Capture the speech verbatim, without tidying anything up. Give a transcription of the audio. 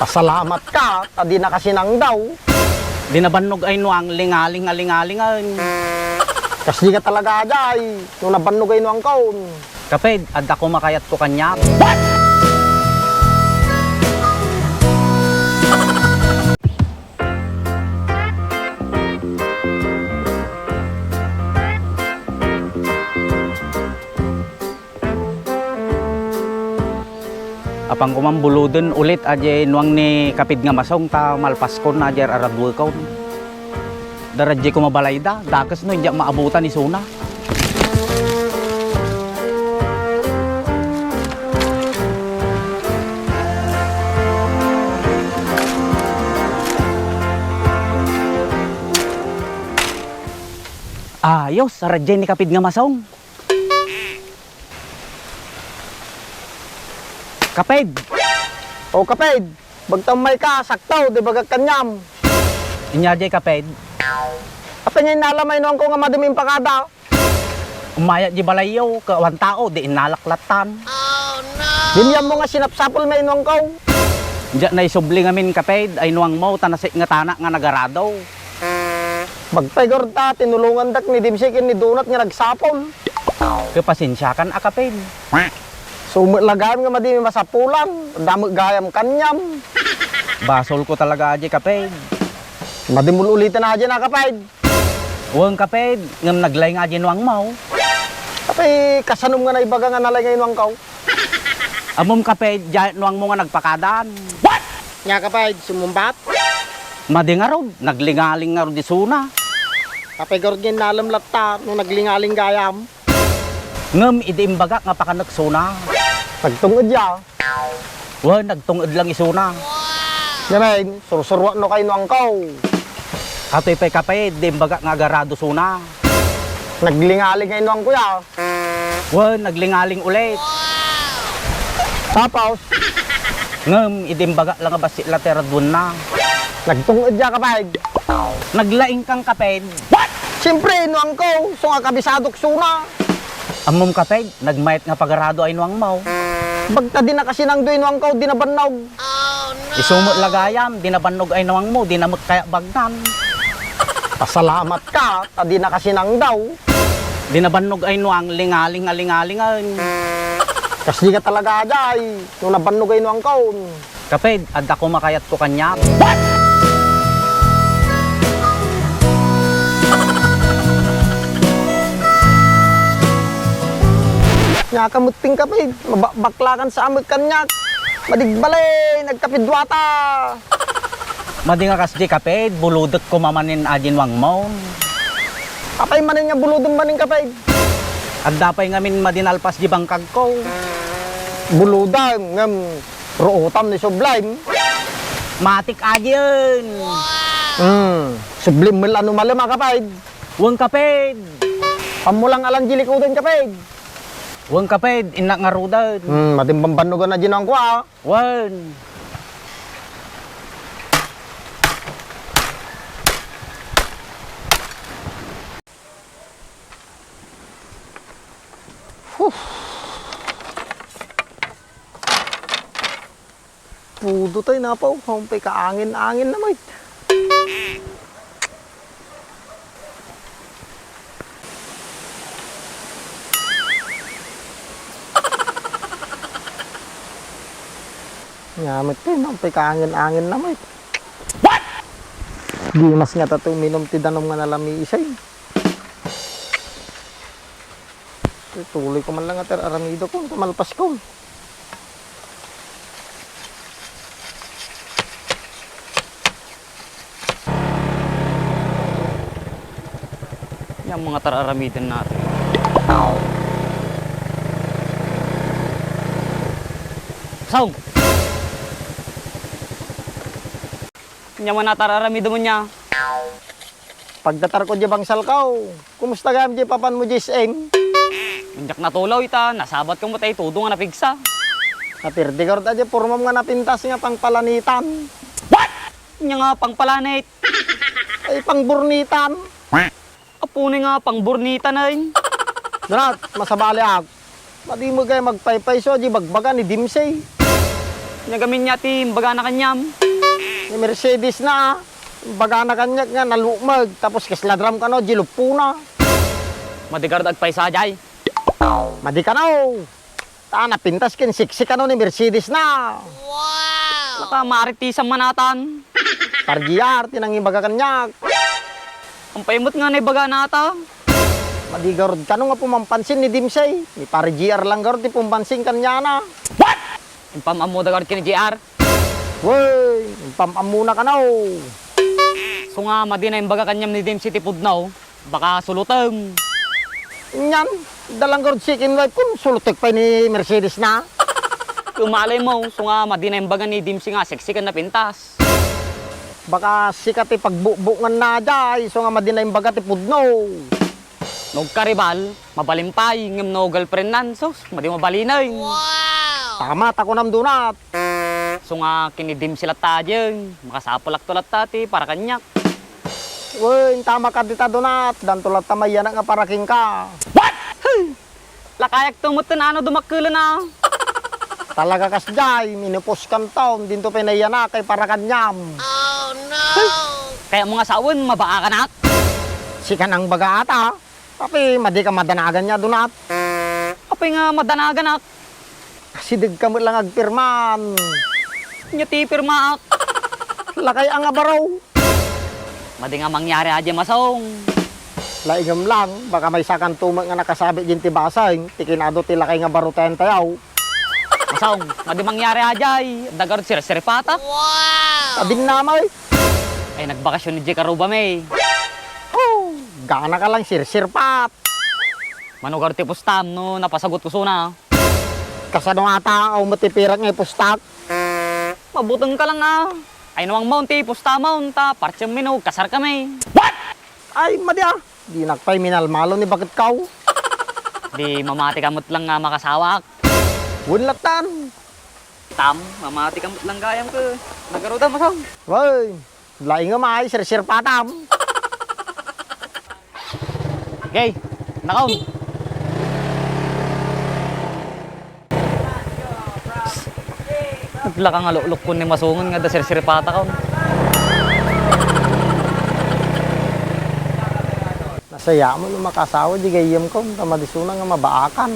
Pasalamat ka, ta di nakasinangdaw. Di nabannog ay nuang lingaling nga lingalingen. Kas di ka talaga ajay, no nabannog ay nuangkon. Kaped, adda ko makayatko kaniak. Apan koma buloden ulit adiay nuang ni Kaped nga Masong ta malpaskon na adiay ar-aradwekon. Daradiay koma balayda, dakes no indiak maabutan isuna. Ayos, aradiay ni Kaped nga Masong. Kaped! O, Kaped! Bagtam mayka, sakto, di bagak kaniam. Inya diay, Kaped? Apay nga innalam ay nuangko nga madim impakada? Umayat di balayyo, ket awan tao, di innalak lattan. Dimyam mo nga sinapsapul may nuangko. Diak naisubli ngamin, Kaped, ay nuangmo, ta nasikngetana nga nagarado. Bagpay garud ta, tinulongandak ni Dimsy ken ni Donat nga nagsapul. Ket pasensiakan a, Kaped. Sumet la gayam nga madi masapulan, dammet gayam kaniam. Basolko talaga diay, Kaped. Madi mul-ulitan a diay na, Kaped. Wen, Kaped, ngem naglaing a diay nuangmo. Apay, kasanom nga naibaga nga nalaing ay nuangko? Ammom, Kaped, diay nuangmo nga nagpakadan. Nia, Kaped, sumungbat? Madi ngarud, naglingaling ngarud isuna. Apay garud nga innalam latta no naglingaling gayam? Ngem idi imbagak nga pakanek isuna. Nagtung-ed ya. Wen, nagtung-ed lang isuna. Ngamin, sursuruatno kay nuangko. Katoy pay, Kaped, di imbagak nga agarado isuna. Naglingaling ay nuangko ya. Wen, naglingaling ulit. Tapos? Ngem, idi imbagak lang a bassit la ti araduenna. Nagtung-ed ya, Kaped. Naglaing kang, Kaped. Siempre, nuangko, isu nga kabisadok isuna. Ammom, Kaped, nagmayat nga pagarado ay nuangmo. Bagta di nakasinangdo ay nuangko, di nabannog. Isu met la gayam, di nabannog ay nuangmo, di na met kaya bagnan. Pasalamat ka, ta di nakasinangdaw. Di nabannog ay nuang lingaling nga lingalingen. Kas di ka talaga ajay, no nabannog ay nuangkon. Kaped, adda ko makayatko kaniak. Nia ka met ti, Kaped, mabakbaklakan sa amek kaniak. Madi balay, nagkapidua ta. Madi nga kasdi, Kaped, bulodek koma manen a diay nuangmon. Apay manen nga bulodem manen, Kaped? Adda pay ngamin madi nalpas diay bangkagko. Bulodem, ngem ruotam ni sublim. Matik a diayen. Hmm, sublim met la no malem a, Kaped. Wen, Kaped. Ammo lang alan diay likoden, Kaped. Wen, Kaped, innak ngaruden. Hmm, madi bambannogan a diay nuangko, a. Wen. Huh. Pudo tay napaw, pay kaangin-angin na met. Nia met tay, no, pay kaangin-angin na met. What? Di mas nga tato uminom ti danum nga nalamiis ay. Tuloy ko man lang nga ti ar-aramidakon, ta malpaskon. Nia met nga ar-aramiden natin. Song! Nia met nga ar-aramiden mo nia. Pagdatarko diay bangsalko, kumusta gayam diay papanmo diay S M? Diak natuloy ta nasabatko met tay todo nga napigsa. Napirdi garud a diay pormam nga napintas nga pangpalanitan. What? Ania nga pangpalanit? Ay, pangburnitan. Apo ni nga pangburnitan ay. Donat, masabaliak. Madi met gayam agpaypayso a diay bagbaga ni Dimsy. Ania gamin nia ti imbagana kaniam? Ni Mercedes na, ah. Imbagana kaniak nga nalukmeg, tapos kasla drum kano, diay luppona. Madi garud agpaysa jay. Madi kano. Ta napintas ken siksi kano ni Mercedes na. Wow! Naka, maaritisan man atan. Par G R ti nangibaga kaniak. Ampay met nga naibaga nata. Madi garud kano nga pumampansin ni Dimsey. Ni Pare G R lang garud ti pumpansin kaniana. What? Impam-ammoda garud ken ni G R? Wey, impam-ammona kano. So nga, madi na imbaga kaniam ni Dimsey ti pudno. Baka sulutem. Nyan, dalang garud second wife kon sulutek pay ni Mercedes na. Umalay mo, so nga, madi na imbaga ni Dimsey nga siksi ken napintas. Baka sika ti pagbukbuknganna jay, so nga madi na imbaga ti pudno. No agkaribal, mabalin pay, ngem no girlfriend nan, sus, madi mabalinen. Wow! Tama, ta kunam Donat. So nga, ken ni Dimsey latta diay, makasapulakto latta ti para kaniak. Wen, tama ka dita, Donat. Danto latta mayanak nga para kenka. What? Hey! Lakayakto met ti nano dumakkelan a. Talaga kasdiay, minupuskanto, dinto pay nayanak ay para kaniam. Oh, no! Kaya mga sawen, mabaakanak? Sika nang baga ata. Apay, madi ka madanagan nia, Donat? Apay nga madanaganak? Asideg ka met lang agpirman. Nia ti pirmaak. Lakay a nga baro. Madi nga mangyari a diay, Masong. Laingem lang, baka maysakanto met nga nakasabit diay ti baseng, ti kinado ti lakay nga baro tayan tayaw. Masong, madi mangyari a diay, adda garud sirsirpatak. Wow! Adin namay. Ay, nagbakasyon diay karubam e. Oh, gana ka lang sirsirpat. Mano garud ti pustam no napasagut kusona? Kasano ata, aw met ti pirak nga ipustak? Mabuteng ka lang a. Ay, nawang maon ti pustamon, ta partsem mi no kasar kami. What? Ay, madi a. Dinak pay minalmalo ni baketkaw. Di mamati ka met lang nga makasawaak. Wen lattan. Tam, mamati ka met lang gayam ket nagaruda, Masong. Wen, laingem ay, sirsirpatam. Okay, nakaon. Naglaka nga luklukkon ni Masongen nga adda sirsirpatakon. Nasayaat no makasawa diay gayyemkon, ta madisona nga mabaakan.